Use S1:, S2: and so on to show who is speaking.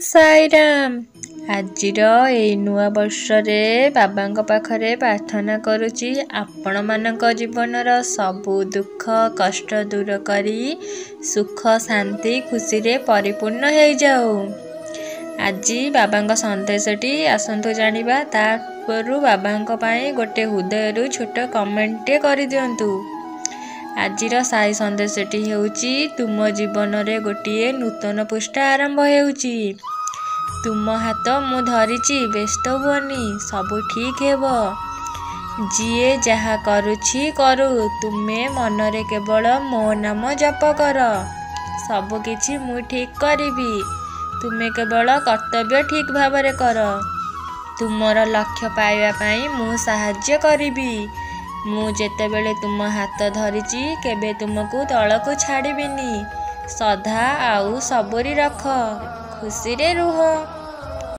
S1: ସାଇରାମ। ଆଜିର ଏଇ ନୂଆ ବର୍ଷରେ ବାବାଙ୍କ ପାଖରେ ପ୍ରାର୍ଥନା କରୁଛି, ଆପଣମାନଙ୍କ ଜୀବନର ସବୁ ଦୁଃଖ କଷ୍ଟ ଦୂର କରି ସୁଖ ଶାନ୍ତି ଖୁସିରେ ପରିପୂର୍ଣ୍ଣ ହେଇଯାଉ। ଆଜି ବାବାଙ୍କ ସନ୍ଦେଶଟି ଆସନ୍ତୁ ଜାଣିବା। ତା ପୂର୍ବରୁ ବାବାଙ୍କ ପାଇଁ ଗୋଟେ ହୃଦୟରୁ ଛୋଟ କମେଣ୍ଟଟେ କରିଦିଅନ୍ତୁ। ଆଜିର ସାଇ ସନ୍ଦେଶଟି ହେଉଛି, ତୁମ ଜୀବନରେ ଗୋଟିଏ ନୂତନ ପୃଷ୍ଠା ଆରମ୍ଭ ହେଉଛି। ତୁମ ହାତ ମୁଁ ଧରିଛି, ବ୍ୟସ୍ତ ହୁଅନି, ସବୁ ଠିକ୍ ହେବ। ଯିଏ ଯାହା କରୁଛି କରୁ, ତୁମେ ମନରେ କେବଳ ମୋ ନାମ ଜପ କର। ସବୁକିଛି ମୁଁ ଠିକ୍ କରିବି, ତୁମେ କେବଳ କର୍ତ୍ତବ୍ୟ ଠିକ୍ ଭାବରେ କର। ତୁମର ଲକ୍ଷ୍ୟ ପାଇବା ପାଇଁ ମୁଁ ସାହାଯ୍ୟ କରିବି। ମୁଁ ଯେତେବେଳେ ତୁମ ହାତ ଧରିଛି, କେବେ ତୁମକୁ ତଳକୁ ଛାଡ଼ିବିନି। ଶ୍ରଦ୍ଧା ଆଉ ସବୁରି ରଖ, ଖୁସିରେ ରୁହ।